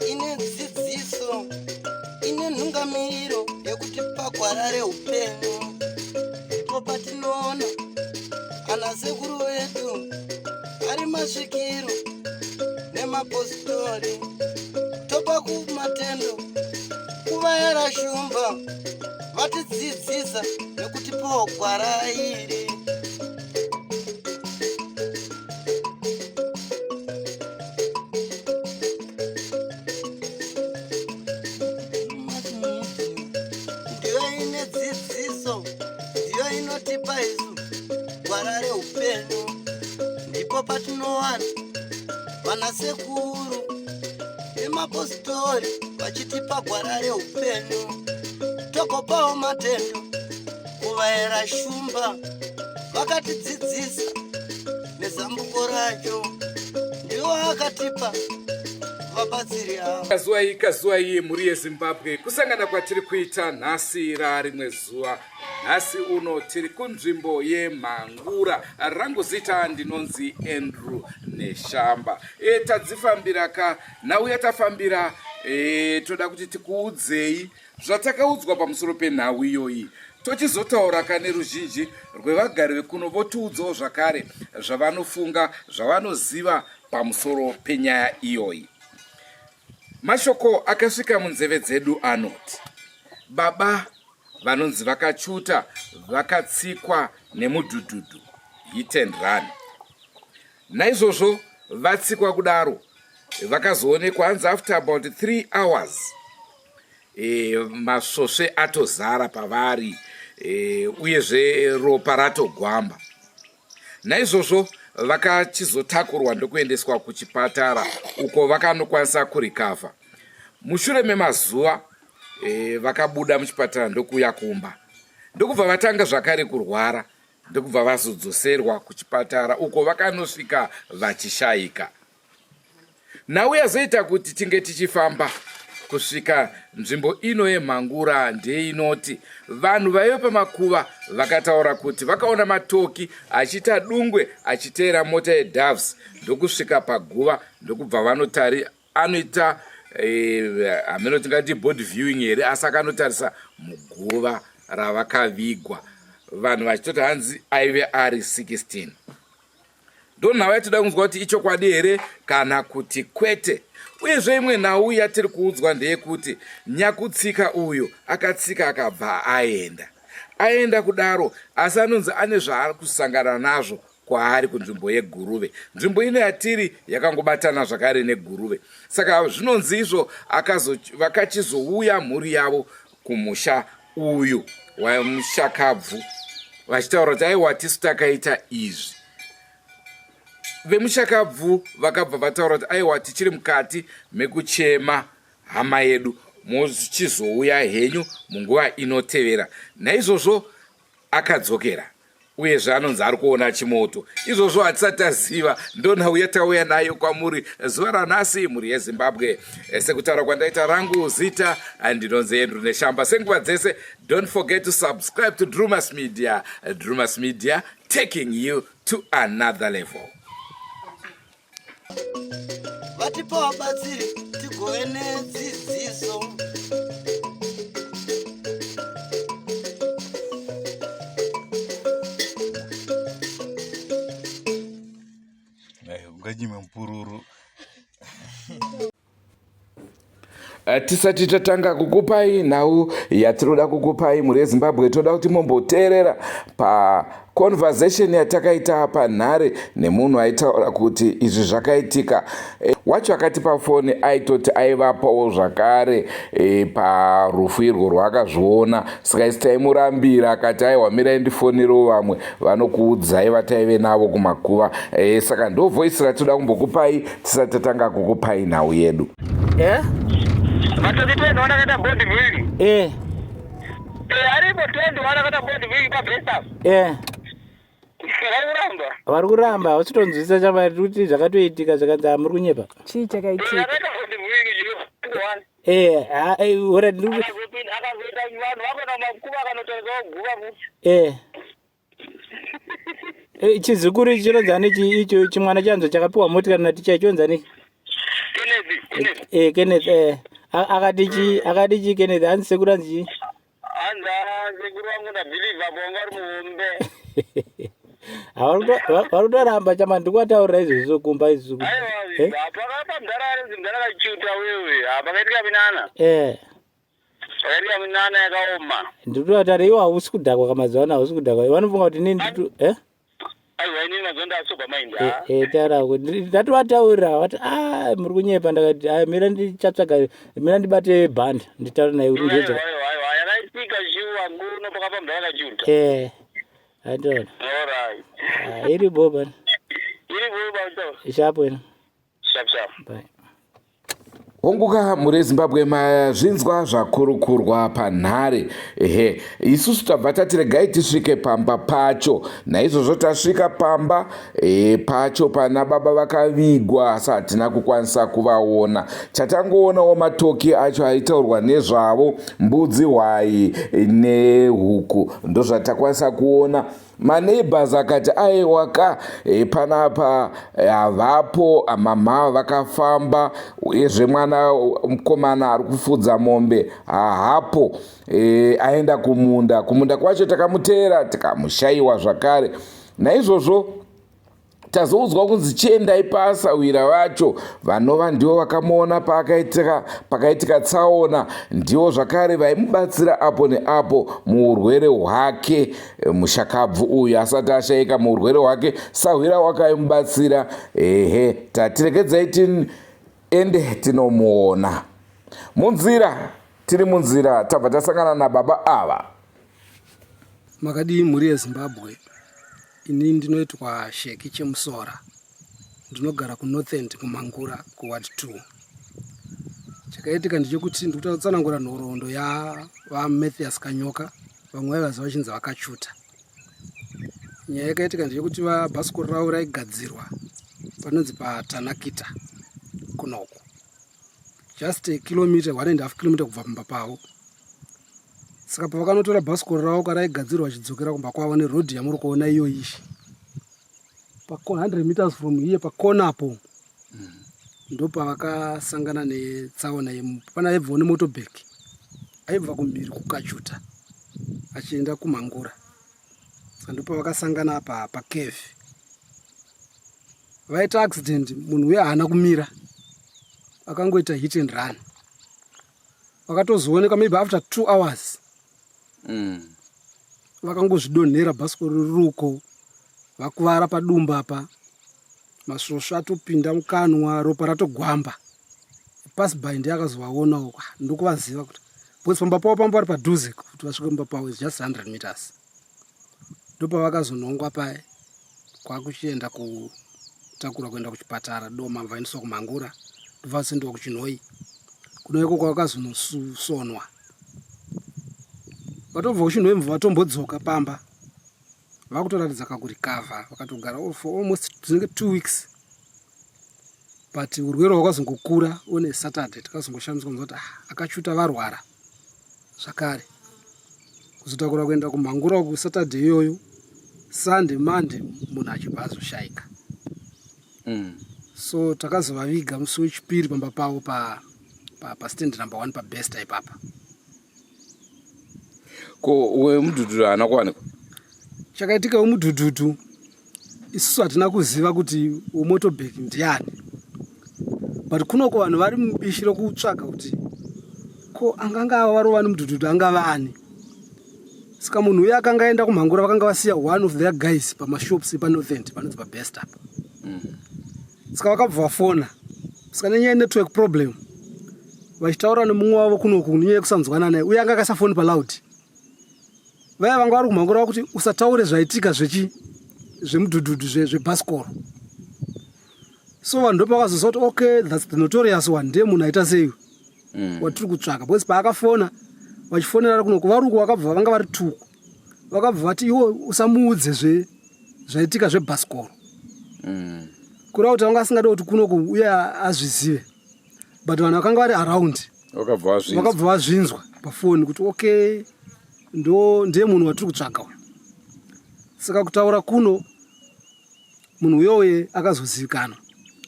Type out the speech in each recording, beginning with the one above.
Ine dzidziso, ine nhungamiriro yekuti pagwara reupenyu ndipo patinoona ana sekuru vedu ari masvikiro nemapositori, topa kumatendo kuvayera shumba vatidzidzisa nekutipawo gwara iri. Ndiyo ine dzidziso, ndiyo inotipa isu gwara reupenyu, ndipo patinowana vanasekuru nemapositori vachitipa gwara reupenyu, togopawo matendo kuvaera shumba vakatidzidzisa nezambuko racho, ndiwo akatipa vabatsiri ava. Kazuwai, kazuwai mhuri yeZimbabwe, kusangana kwatiri kuita nhasi rarimwe zuva. Nhasi uno tiri kunzvimbo yeMhangura. Rangu zita ndinonzi Andrew Neshamba. Tadzifambira ka nhau yatafambira, toda kuti tikuudzei zvatakaudzwa pamusoro penhau iyoyi, tochizotaura ka neruzhinji rwevagari vekuno, votiudzawo zvakare zvavanofunga, zvavanoziva pamusoro penyaya iyoyi. Mashoko akasvika munzeve dzedu anoti baba vanonzi vakachuta vakatsikwa nemudhudhudhu, hit and run. Naizvozvo vatsikwa kudaro vakazoonekwa hanzi after about 3 hours masvosve atozara pavari, uyezve ropa ratogwamba. Naizvozvo vakachizotakurwa ndokuendeswa kuchipatara uko vakanokwanisa kurikavha. Mushure memazuva vakabuda muchipatara ndokuuya kumba, ndokubva vatanga zvakare kurwara, ndokubva vazodzoserwa kuchipatara uko vakanosvika vachishaika. Nhau yazoita kuti tinge tichifamba kusvika nzvimbo ino yeMhangura ndeinoti vanhu vaive pamakuva vakataura kuti vakaona matoki achiita dungwe achiteera mota yeDoves ndokusvika paguva, ndokubva vanotari anoita hameno tingati body viewing here, asi akanotarisa muguva ravakavigwa, vanhu vachitoti hanzi aive ari 16. Ndonhau yatinoda kunzwa kuti ichokwadi here kana kuti kwete. Uyezve imwe nhau yatiri kuudzwa ndeyekuti nyakutsika uyu akatsika akabva aenda. Aenda kudaro asi anonzi ane zvaari kusangana nazvo kwaari kunzvimbo yeGuruve. Nzvimbo ino yatiri yakangobatana zvakare neGuruve. Saka zvinonzi izvo vakachizouya mhuri yavo kumusha uyu wamushakabvu vachitaura kuti aiwa tisu takaita izvi. Vemushakabvu vakabva vataura kuti aiwa tichiri mukati mekuchema hama yedu, muchizouya henyu munguva inotevera. Naizvozvo akadzokera, uyezve anonzi ari kuona chimoto. Izvozvo hatisati taziva, ndonhau yatauya nayo kwamuri zuva ranhasi, mhuri yeZimbabwe. Sekutaura kwandaita, rangu zita ndinonzi Andrew Neshamba. Senguva dzese, don't forget to subscribe to Drumas Media. Drumas Media, taking you to another level. Vatipa vabatsiri tigove nedzidziso. Unganyime mupururu. Tisati tatanga kukupai nhau yatinoda kukupai mhuri yeZimbabwe, toda kuti mumboteerera paconversation yatakaita panhare nemunhu aitaura kuti izvi zvakaitika. Wacho akatipa foni aitoti aivapawo zvakare parufu irwo rwaakazviona, saka isi taimurambira akati aiwa mirai ndifonirewo vamwe vanokuudzai vataive navo kumakuva. Saka ndo voice ratinoda kumbokupai tisati tatanga kukupai nhau yedu. Matoti 21 akaita body viewing. Aripo 21 akaita body viewing pa Bristol. Vari kuramba. Vari kuramba, havasitonzwisisa chavari kuti zvakatoitika, zvakanzi muri kunyepa. Chii chakaitika? Akaita body viewing iyo 21. Ha, ora ndiri kuti Akazoita vanhu vakuenda kumakuva akanotarisa guva futi. Eh, chizukuru ichi chinonzi ani icho chimwana chanzo chakapiwa motikari naticha chonzi ani? Kenneth, Kenneth. Eh, Kenneth eh. Akati chi akati chi Kenneth hanzi sekuru hanzi chi? Hanzi sekuru vangu ndabhilivha apo vanga vari muhombe. Vari kutoramba chama ndikuvataurira izvozvo kumba izvo. Aiwa, Eh? pakapa mudhara arinzi mudhara kachuta wewe. Pakaitika minana. Eh. Pakaitika minana yakaoma. Ndikutovatara iwo hausi kudhakwa kamazuva ano hausi kudhakwa. Vanofunga kuti inini nditu eh? Aiwa inini mazuva ndasoba mind. Eh, eh, taura kuti ndatovataurira vati a muri kunyepa ndakati a mira ndichatsvaga mira ndibate bhandi nditaure naye kuti ndizvo. Aiwa aiwa yakaitika shuwa nguno pakapa mudhara kachuta. Eh. Andona. Alright. Ah, iri bo bana. Iri bo bana. Shapo ina. Sharp sharp. Bye. Honguka mhuri yeZimbabwe mazvinzwa zvakurukurwa panhare ehe isusu tabva tati regai tisvike pamba pacho naizvozvo tasvika pamba e, pacho pana baba vakavigwa asi hatina kukwanisa kuvaona chatangoonawo matoki acho aitaurwa nezvavo mbudzi hwai nehuku ndozvatakwanisa kuona Maneighbors akati aewa ka e, panapa eh, havapo mama vakafamba uyezve mwana mukomana ari kufudza mombe hahapo e, aenda kumunda kumunda kwacho takamuteera tikamushaiwa zvakare naizvozvo tazoudzwa kunzi chiendai paasahwira vacho vanova ndivo vakamuona paakaitika pakaitika tsaona ndivo zvakare vaimubatsira apo neapo muurwere hwake eh, mushakabvu uyu asati ashaika muurwere hwake sahwira wake aimubatsira ehe tatiregedzai tiende tinomuona munzira tiri munzira tabva tasangana nababa ava Makadii mhuri yeZimbabwe? Ini ndinoitwa Sheki Chemusora. Ndinogara kuNorthend kuMangura kuWard 2. Chakaitika ndechekuti ndikutsanangura nhoroondo yaVaMathias Kanyoka, vamwe vaivaziva vachinzi VaKachuta. Nyaya yakaitika ndechekuti vabhasikoro ravo raigadzirwa panonzi paTanakita kunoku. Just a kilometer, 1.5 kilometer kubva pamba pavo. Saka pavakanotora bhasikoro ravo karaigadzirwa vachidzokera kumba kwavo neroad yamuri kuona iyoyi pa 100 meters from here pakona apo ndopavakasangana netsaona pana aibvawo nemotobag aibva kumhiri kukachuta achienda kumangura saka ndopavakasangana pa pacave vaita accident munhu uye haana kumira akangoita hit and run vakatozoonekwa maybe after 2 hours Vakangozvidonhera bhasikoro riri uko vakuvara padumba apa masvosvo atopinda mukanwa ropa ratogwamba pasby ndiye akazovaonawo ndokuvaziva kuti because pamba pavo pamba pari padhuze kuti vasvike pamba pavo is just 100 meters ndopavakazonhongwa paye kwakuchienda kutakura kuenda kuchipatara doma vaendeswa kumhangura ndobva vasendiwa kuchinhoyi kuno iko kwakazonosonwa vatobva kuchinhoyi mubva vatombodzoka pamba vakutoratidza kakurikavha vakatogara for almost dzinenge 2 weeks but urwere hwakazongokura one Saturday tikazongoshamiswa kunzwa kuti ah, akachuta varwara zvakare kuzotakura kuenda kumhangura uku Saturday iyoyo Sunday Monday munhu achibva azoshaika So takazovaviga musi wechipiri pamba pavo pa, pa, pa stand number one pabesta ipapa. Ko wemudhudhudhu haana kuwanikwa? Chakaitika wemudhudhudhu isusu hatina kuziva kuti wemotobag ndiani but kunoko vanhu vari mubishi rokutsvaga kuti ko anganga ava varova nemudhudhudhu angava ani saka munhu uye akanga aenda kumhangura vakanga vasiya one of their guys pamashops epanorthend panonzi pabest apa Saka vakabva vafona saka nenyaya yenetwork problem vachitaura nemumwe wavo kunoku nenyaya yekusanzwana naye uye anga akaisa foni paloud vaya vanga vari kumhangura vakuti usataure zvaitika zvechi zvemudhudhudhu zvebhasikoro so vanhu ndopakazoziva kuti okay that's the notorious one ndiye munhu aita sei watiri kutsvaka because paakafona vachifonera ari kunoku vari uku vakabva vanga vari tuku vakabva vati iwo usamuudze zve zvaitika zvebhasikoro kureva kuti vanga asingade kuti kunoku uye azvizive but vanhu vakanga vari around vakabva vazvinzwa pafoni kuti okay ndo ndiye munhu watiri kutsvaga uyu saka kutaura kuno. Munhu uyoye akazozivikanwa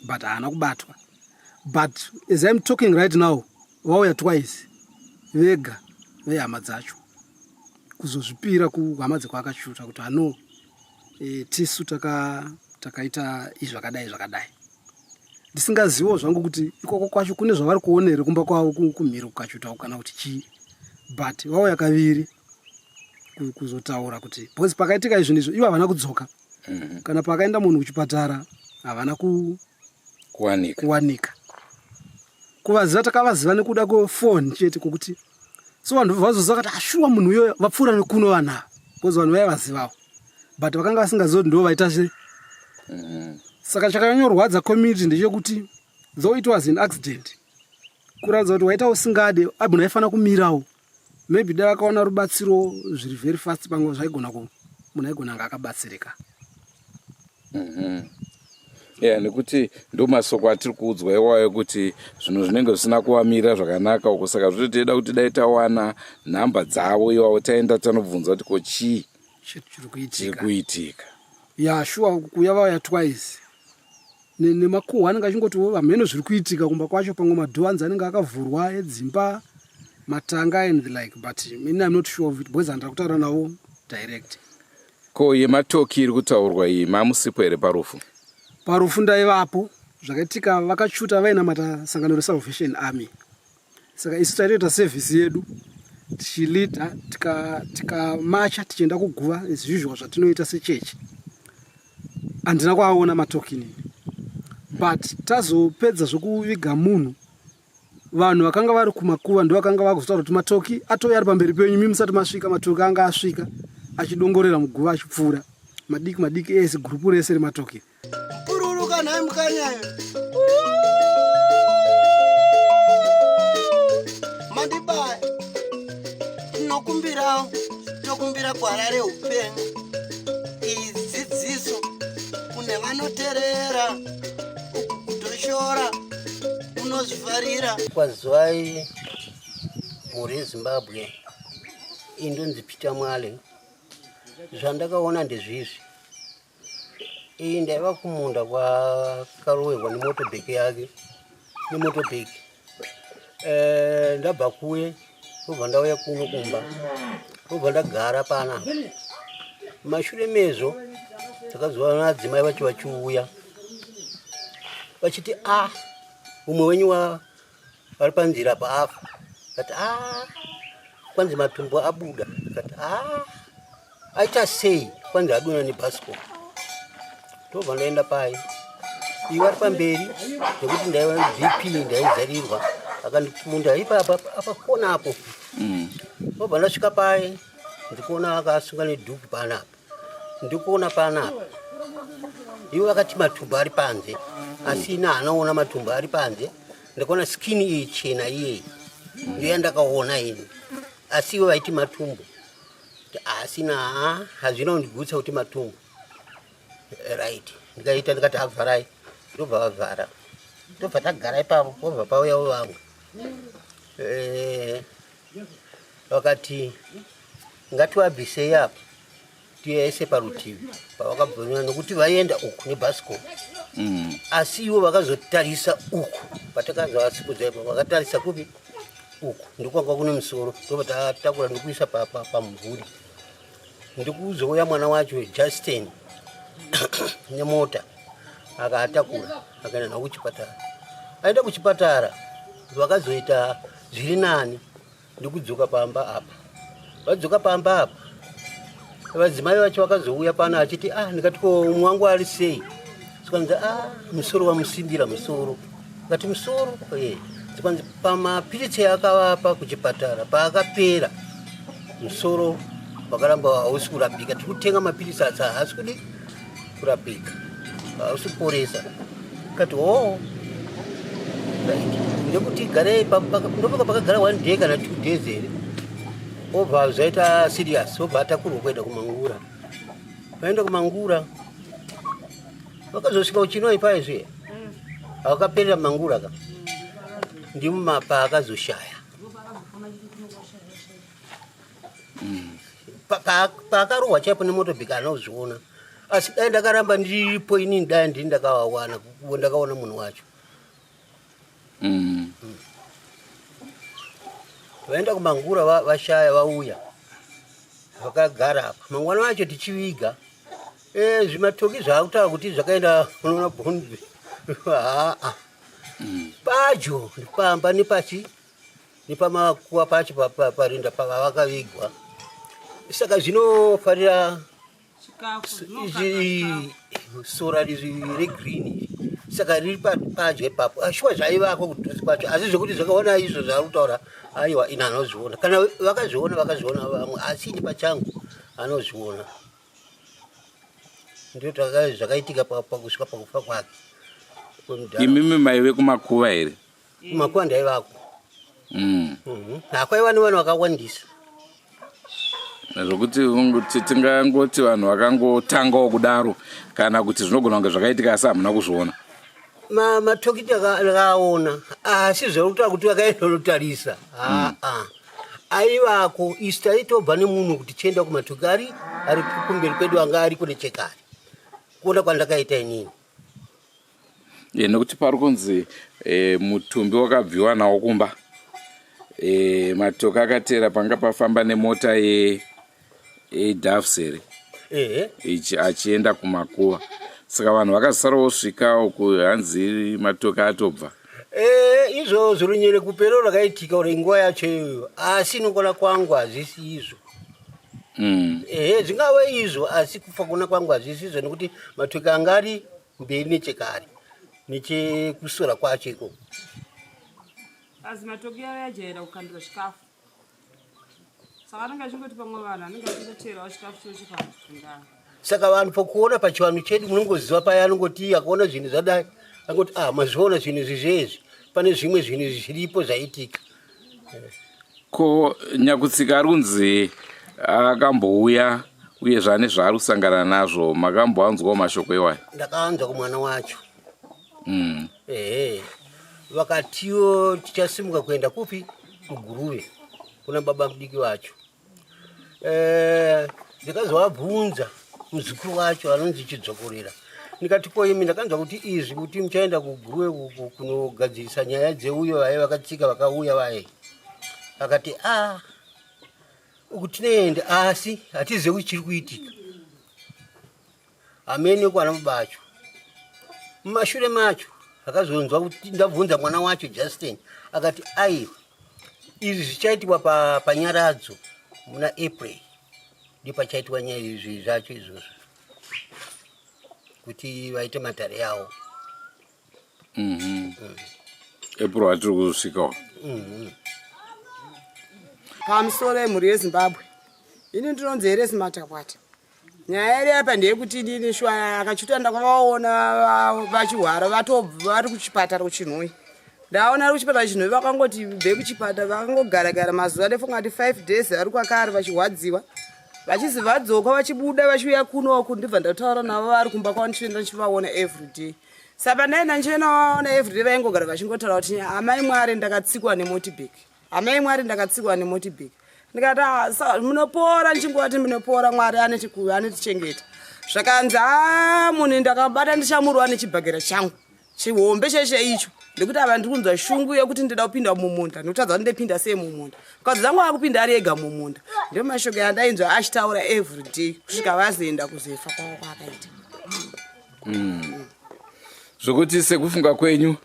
but haana kubatwa. But as I'm talking right now, vauya twice vega vehama dzacho kuzozvipira kuhama dzekwaakashuta kuti ano e, tisu takaita izvi zvakadai zvakadai. Ndisingaziviwo zvangu kuti ikoko kwacho kune zvavari kuona here kumba kwavo kumhiri kukachuta kana kuti chii, but vauya kaviri kuzotaura kuti because pakaitika izvi ndizvo ivo havana kudzoka. Kana pakaenda munhu kuchipatara havana kuwanika. Kuwanika. Kuvaziva takavaziva nekuda kwefoni chete, kwokuti so vanhu vazoziva kuti ashuwa munhu uyoyo vapfuura nekuno vanhu ava, because vanhu vaivazivawo but vakanga vasingazivi kuti ndo vaita sei. Saka chakanyorwadza community ndechekuti though it was an accident, kuratidza kuti waita usingade, munhu aifanira kumirawo. Maybe dai vakawana rubatsiro zviri very fast, pamwe zvaigona ku munhu aigona anga akabatsirika. Yeah, nekuti ndo masoko atiri kuudzwa iwayo kuti zvinhu zvinenge zvisina kuvamira zvakanaka uko. Saka zvinotoida kuti dai tawana nhamba dzavo iwavo, taenda tanobvunza kuti ko chii chiri chiri kuitika. Kuitika. Ya, sure, kuuya vauya twice nemakuhwa anenge achingoti vamheno zviri kuitika kumba kwacho, pamwe madhoanzi anenge akavhurwa edzimba, matanga and the like, but ini I'm not sure of it because handira kutaura navo direct. Ko yematoki iri kutaurwa iyi, mamusipo here parufu? Parufu ndaivapo. Zvakaitika, vakachuta vainamata sangano reSalvation Army, saka isu taitoita sevhisi yedu tichilidha, tikamacha tichienda kuguva as usual zvatinoita sechechi. Handina kuaona matokini, but tazopedza zvokuviga munhu, vanhu vakanga vari kumakuva ndo vakanga vakuzotaura kuti matoki atouya ari pamberi penyu, mi musati masvika. Matoki anga asvika achidongorera muguva, achipfuura madiki madiki ese, gurupu rese rematoki. Pururuka nhai mukanyayo, mandibaya. Tinokumbirawo, tokumbira gwara reupenyu. Iyi dzidziso kune vanoterera, uku kutoshora unozvifarira. Kwazivai mhuri yeZimbabwe, iyi ndonzi Peter Mwale. Zvandakaona ndezvizvi: iyi ndaiva kumunda kwakaroverwa nemotobheki yake, nemotobheki. Ndabva kuye, ndobva ndauya kuno kumba, ndobva ndagara pana. Mashure mezvo takazoona adzimai vacho vachiuya vachiti, "A, umwe wenyu vari panzira paafa." Kati, "A, kwanzi matumbu abuda." Kati, "A, aita sei?" Kwanzi adonha nebhasikoro. Ndobva ndaenda pai, iwe ari pamberi, nekuti ndaiva BP, ndaizarirwa, akandikunda ipapa apakona apo. Ndobva ndasvika pai, ndikuona akasunga nedhuku panapa, ndikuona panapa. Ivo vakati matumbu ari panze, asi ina haanaona matumbu ari panze. Ndakaona skin iyi chena iyeyi, ndiyo yandakaona ini, asi ivo vaiti matumbu. Asina hazvina kundigutsa kuti matumbu, right. Ndikaita ndikati avharai, ndobva vavhara, ndobva tagara ipapo. Pobva pauyawo vamwe, vakati ngativabvisei apa, tiyaise parutivi pavakabvunira, nokuti vaienda uku nebhasikoro. Asi ivo vakazotarisa uku patakazovasikudza ipo, vakatarisa kupi? Uku ndokwanga kune musoro. Ndobva tatakura ndikuisa pamumvuri, ndikuzouya mwana wacho Justin nemota, akatakura akaenda navo kuchipatara. Aenda kuchipatara vakazoita zviri nani, ndikudzoka pamba apa. Vadzoka pamba apa, vadzimai vacho vakazouya pano achiti, "Ah." Ndikati, "Ko umwe wangu ari sei?" Zikanzi, "Ah, musoro wamusimbira musoro." Ndikati, "Musoro?" E, zikanzi pamapiritsi akavapa kuchipatara paakapera, musoro wakaramba hausi kurapika. Tiri kutenga mapiritsi asi haasi kudi kurapika, hausi kuporesa. Kati, "Oh, right." Ndekuti garei, ndopoka pakagara one day kana 2 days here, obva zvaita serious, obva atakurwa kuenda kuMangura. Vaenda kuMangura, vakazosvika kuChinoi paye zviye, vakaperera Mangura ka, ndimo paakazoshaya. Paakarohwa chaipo nemotobhiki anozviona. Asi dai ndakaramba ndiripo inini, dai ndini ndakavawana, ndakaona munhu wacho. Vaenda kumangura, vashaya, vauya vakagara apa. Mangwana wacho tichiviga zvimatoki zvaakutaura kuti zvakaenda unoona bhonzi haa padyo pamba nepachi nepamakuva pacho parinda pavakavigwa. Saka zvinofarira sora regreen, saka riri padyo ipapo. Shuwa zvaivako kudhuzi kwacho, asi zvekuti zvakaona izvo zvaari kutaura, aiwa, ini anozviona. Kana vakazviona, vakazviona vamwe, asi ini pachangu anozviona. Ndio zvakaitika pakusvika pakufa kwake. Imimi maive kumakuva here? Kumakuva ndaivako. Hakwaiva nevanhu vakawandisa. Zvokuti tingangoti vanhu vakangotangawo kudaro, kana kuti zvinogona kunge zvakaitika asi hamuna kuzviona? Matoki ndakaona, asi zvekutaura kuti vakaenda unotarisa, haa, aivako. Isu taitobva nemunhu kuti tichienda kumatoki ari kumberi kwedu, anga ariko nechekare, kuona kwandakaita inini. Nekuti pari kunzi mutumbi wakabviwa nawo kumba, matoki akateera panga pafamba nemota yeDoves here? Ehe. Achienda kumakuva, saka vanhu vakazosara vosvika uku, hanzi matoki atobva. Izvozvo runyere kupero rakaitika uri nguva yacho iyoyo, asi inokona kwangu hazvisi izvo. Ehe, zvingave izvo, asi kufa kuona kwangu hazvisi izvo, nekuti matoki anga ari mberi nechekare nechekusora kwacho ikoko. Azi matoki avo yajaira kukandira chikafu, saka anenge achingoti pamwe vanhu anenge achingoteerawo chikafu chocho pandaa. Saka vanhu pokuona pachivanhu chedu, munongoziva paya anongoti akaona zvinhu zvadai, angoti, "Ah, mazviona zvinhu izvi zvezvi, pane zvimwe zvinhu izvi zviripo zvaitika." Ko nyakutsika ari kunzi akambouya, uye zvane zvaari kusangana nazvo, makamboanzwawo mashoko iwayo? Ndakaanzwa kumwana wacho. Ehe, vakatiwo tichasimuka kuenda kupi, kuGuruve kuna baba mudiki wacho. Ndikazovabvunza muzukuru wacho anonzi Chidzokorera, ndikati, "Ko imi, ndakanzwa kuti izvi kuti muchaenda kuGuruve kunogadzirisa nyaya dzeuyo vaye vakatsika vakauya vaye." Akati, "A, uku tinoenda, asi hatizive kuti chiri kuitika hamene kwana baba acho." Mumashure macho akazonzwa kuti ndabvunza mwana wacho Justin, akati, "Aiwa, izvi zvichaitikwa panyaradzo muna April, ndipo pachaitwa nyaya izvi zvacho izvozvo kuti vaite matare yavo." April atiri kusvikawo. Pamusoro yemhuri yeZimbabwe, ini ndinonzi Heresi Matakwata. Nyaya iri apa ndeyekuti inini shuwa akachita ndakavaona vachihwara, vatobva vari kuchipatara kuChinhoyi. Ndaona vari kuchipatara kuChinhoyi, vakangoti bve kuchipatara, vakangogaragara mazuva ndefunga kuti 5 days vari kwakare vachirwadziwa, vachizi vadzoka, vachibuda vachiuya kunoku. Ndibva ndataura navo vari kumba kwavo, ndichienda ndichivaona everyday. Saka ndaenda ndichivaona everyday, vaingogara vachingotaura kuti, "Amai Mwari, ndakatsikwa nemotorbike. Amai Mwari, ndakatsikwa nemotorbike." Ndikati, "Ah, munopora." Ndichingovati, "Munopora, Mwari anotichengeta." Zvakanzi, "A, munhu ndakabata, ndichamurova nechibhagera changu chihombe cheshe icho, nekuti ava ndiri kunzwa shungu yekuti ndida kupinda mumunda, ndikutadza kuti ndepinda sei mumunda. Mukadzi dzangu akupinda ari ega mumunda." Ndio mashoko andainzwa achitaura everyday kusvika vazoenda kuzofa kwavo kwaakaita. Zvokuti sekufunga kwenyu,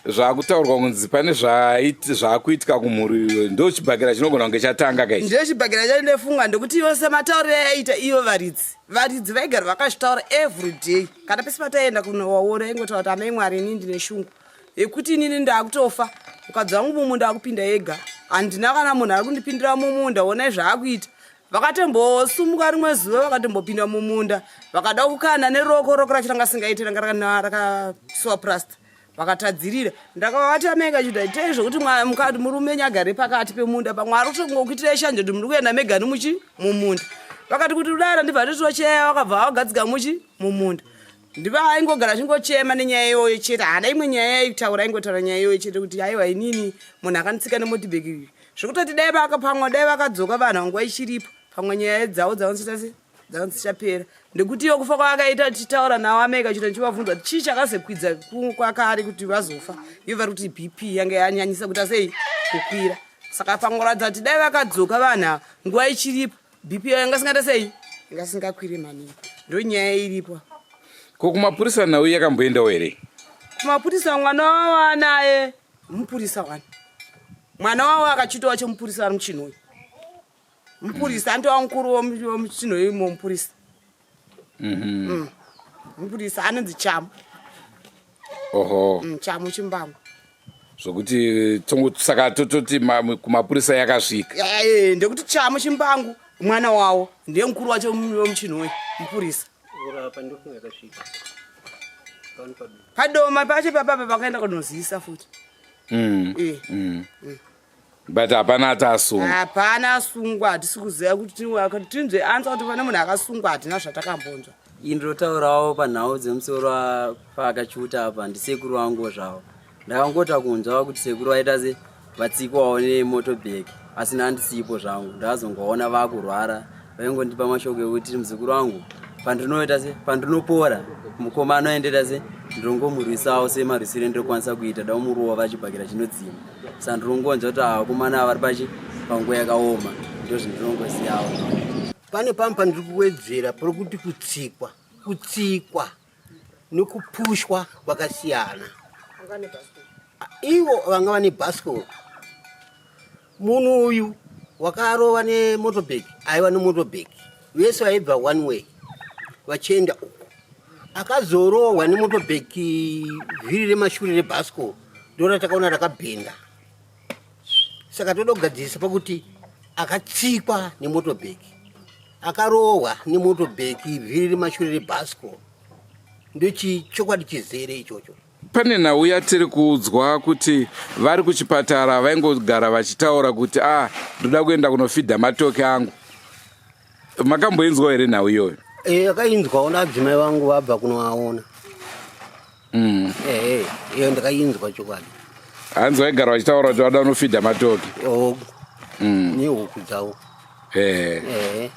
zvakutaurwa kunzi pane zvaakuitika kumhuri, ndo chibhakera chinogona kunge chatanga kaichi? Ndiyo chibhakera chandofunga, ndekuti ivo sematauriro aiita ivo varidzi vaigara vakazvitaura everyday. Kana pese pataienda kunovaona, ingotaura kuti, "Amai Mwari, inini ndine shungu yekuti inini ndaakutofa, mukadzi wangu mumunda akupinda ega, handina kana munhu ari kundipindira mumunda. Onai zvaakuita." Vakatombosumuka rimwe zuva, vakatombopinda mumunda, vakada kukanda neroko, roko racho ranga singaiti, ranga rakasuwa plasta, vakatadzirira. Ndakavati, "Amai Kachuta, itei zvokuti mukati murume enyu agare pakati pemunda, pamwe ari kutongokuitirai shanje kuti muri kuenda mega nemuchi mumunda." Vakati, "Kuti kudaro ndibva nditocheya." Vakabva vagadzika muchi mumunda. Ndiva aingogara achingochema nenyaya iyoyo chete, haana imwe nyaya yaitaura, aingotaura nyaya iyoyo chete kuti, "Aiwa, inini munhu akanditsika nemotorbike." Zvekutoti dai pamwe dai vakadzoka vanhu nguva ichiripo, pamwe nyaya dzavo dzavanosita se Dzanga dzichapera nekuti iyo kufa kwavakaita tichitaura navo amai kachita ndichivabvunza kuti chii chakazokwidza kwakari kuti vazofa iyo vari kuti bp yanga yanyanyisa kuita sei kukwira saka pangoratidza kuti dai vakadzoka vanhu ava nguva ichiripo bp yayo yanga singaita sei yanga singakwiri maningi ndonyaya iripo. Ko kumapurisa nhau yakamboendawo here? Kumapurisa mwana wavo anaye mupurisa wani mwana wavo akachito wacho mupurisa ari muchinhoyi mupurisa anotova mukuru wemuchinhoyi imo mupurisa Mupurisa anonzi Chamu. Oho. Chamu Chimbangu. Zvokuti saka tototi kumapurisa yakasvika. Ndekuti Chamu Chimbangu mwana wavo ndiye mukuru wacho wemuchinhoyi mupurisa. Kurapa ndofunga yakasvika. Pano padoma. Padoma pacho papapa vakaenda kunozivisa futi. But hapana ati asungwa. Hapana asungwa, hatisi kuziva kuti tinzwe ansa kuti pane munhu akasungwa, hatina zvatakambonzwa. Ini ndinotaurawo panhau dzemusoro paakachuta apa ndisekuru vangu zvavo. Ndakangota kunzwa kuti sekuru vaita se vatsikwawo nemotobag asi nandisipo zvangu ndakazongoona vakurwara vaingondipa mashoko ekuti muzukuru wangu pandinoita se pandinopora mukoma anoendera se ndinongomurwisawo semarwisiro endinokwanisa kuita daumurowa vachibhakira chinodzima saka ndinongonzwa kuti vakomana ava vari pachi panguva yakaoma ndozvindinongozivawo. Pane pamwe pandiri kuwedzera pari kuti kutsikwa kutsikwa nekupushwa kwakasiyana. Ivo vanga vane bhasikoro munhu uyu wakarova nemotobag aiva nemotobag vese vaibva one way vachienda uko akazorohwa nemotobag vhiri remashure rebhasikoro ndoratakaona rakabhenda saka toda kugadzirisa pakuti akatsikwa nemotobag akarohwa nemotobag vhiri remashure rebhasikoro ndochichokwadi chizere ichocho. Pane nhau yatiri kuudzwa kuti vari kuchipatara vaingogara vachitaura kuti a ah, ndoda kuenda kunofidha matoki angu. Makamboinzwawo here nhau iyoyo? Eh, akainzwawo nadzimai vangu vabva kunoaona. Ehe, iyo ndakainzwa chokwadi. Hanzi vaigara vachitaura kuti vada kunofidha matoki. Oh. Nehuku dzavo. Eh.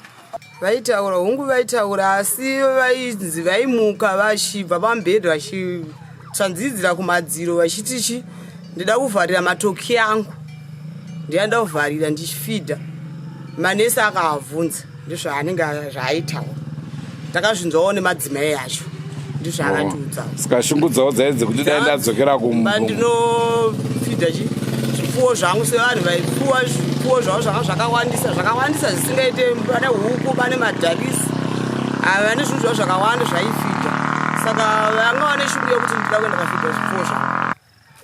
Vaitaura hungu vaitaura asi vainzi vaimuka vachibva pamubhedha vachitsanzidzira kumadziro vachiti chi ndida kuvharira matoki angu ndiya kuvharira ndichifidha manesi akaavhunza ndizvaanenge zvaaitaura takazvinzwawo nemadzimai acho ndizvaakatiudzawo oh. Saka shungu dzavo dzai dzekuti dai ndadzokera kumba ndinofidha chi zvipfuwo zvangu sevanhu vaipfuwa zvipfuwo zvavo zvanga zvakawandisa zvakawandisa zvisingaite pane huku pane madhakisi ava vane zvinhu zvavo zvakawanda zvaifidha saka vanga vane shungu yekuti ndida kuenda kafidha zvipfuwo zvangu.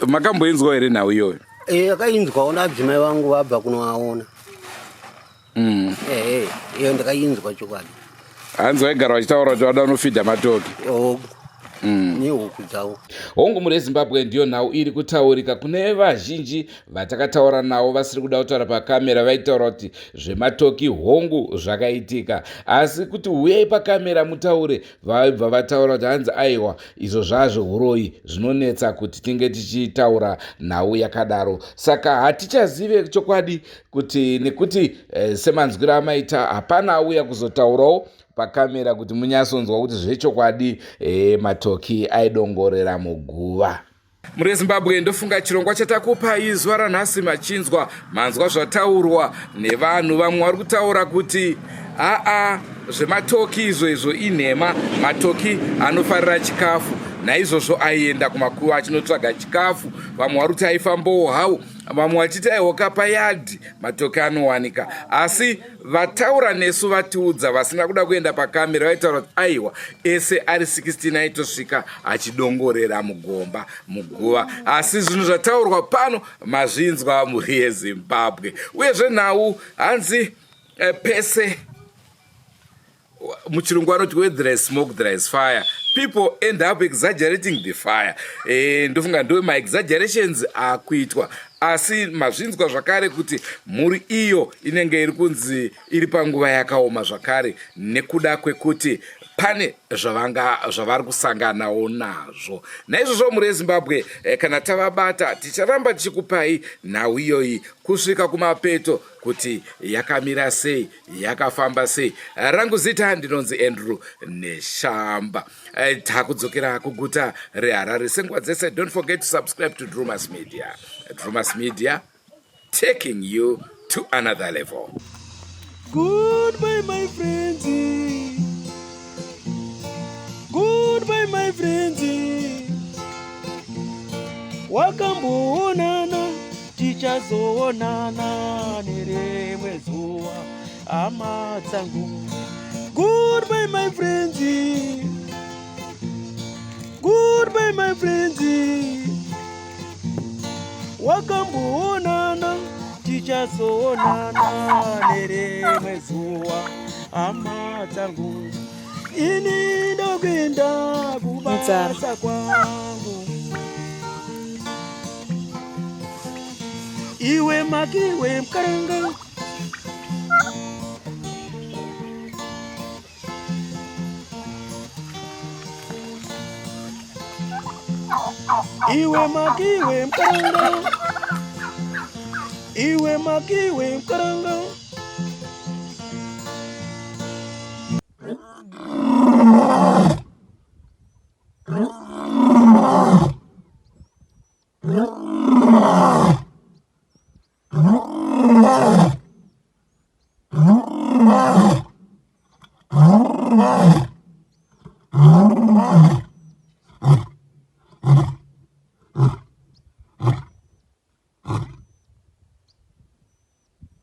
Makamboinzwawo here nhau iyoyo? Eh, akainzwawo nadzimai vangu vabva kunoaona. Ehe, iyo ndakainzwa chokwadi. Hanzi vaigara vachitaura kuti vada kunofidha matoki. Oh. Nehuku dzavo. Hongu mhuri yeZimbabwe ndiyo nhau iri kutaurika kune vazhinji vatakataura navo vasiri kuda kutaura pakamera vaitaura kuti zvematoki hongu zvakaitika asi kuti huyai pakamera mutaure vaibva vataura kuti hanzi aiwa izvo zvazvehuroyi zvinonetsa kuti tinge tichitaura nhau yakadaro saka hatichazive chokwadi kuti nekuti eh, semanzwiro amaita hapana auya kuzotaurawo pakamera kuti munyatsonzwa kuti zvechokwadi eh, matoki aidongorera muguva. Mhuri yeZimbabwe ndofunga chirongwa chatakupai zuva ranhasi machinzwa manzwa zvataurwa nevanhu vamwe vari kutaura kuti aa zvematoki izvo izvo inhema matoki anofarira chikafu naizvozvo aienda kumakuva achinotsvaga chikafu vamwe vari kuti aifambowo hawo vamwe vachiti aihoka payadhi matoki anowanika asi vataura nesu vatiudza vasina kuda kuenda pakamera vaitaura kuti aiwa ese ari 16 aitosvika achidongorera mugomba muguva asi zvinhu zvataurwa pano mazvinzwa mhuri yeZimbabwe uyezve nhau hanzi eh, pese muchirungu vanoti where there is smoke there is fire people end up exaggerating the fire e, ndofunga ndo maexaggerations akuitwa asi mazvinzwa zvakare kuti mhuri iyo inenge iri kunzi iri panguva yakaoma zvakare nekuda kwekuti pane zvavanga zvavari kusanganawo nazvo. Naizvozvo mhuri yeZimbabwe, eh, kana tavabata ticharamba tichikupai nhau iyoyi kusvika kumapeto kuti yakamira sei, yakafamba sei. Rangu zita ndinonzi Andrew Neshamba. Eh, takudzokera kuguta reHarare senguva dzese. Don't forget to subscribe to Drumas Media. Drumas Media taking you to another level. Goodbye my friends. Goodbye my friends. Wakamboonana tichazoonana nerimwe zuva hama dzangu. Goodbye my friends. Goodbye my friends. Wakamboonana tichazoonana nerimwe zuva hama dzangu. Ini ndokuenda kubasa kwangu. Iwe makiwe mkaranga. Iwe makiwe mkaranga. Iwe makiwe mkaranga.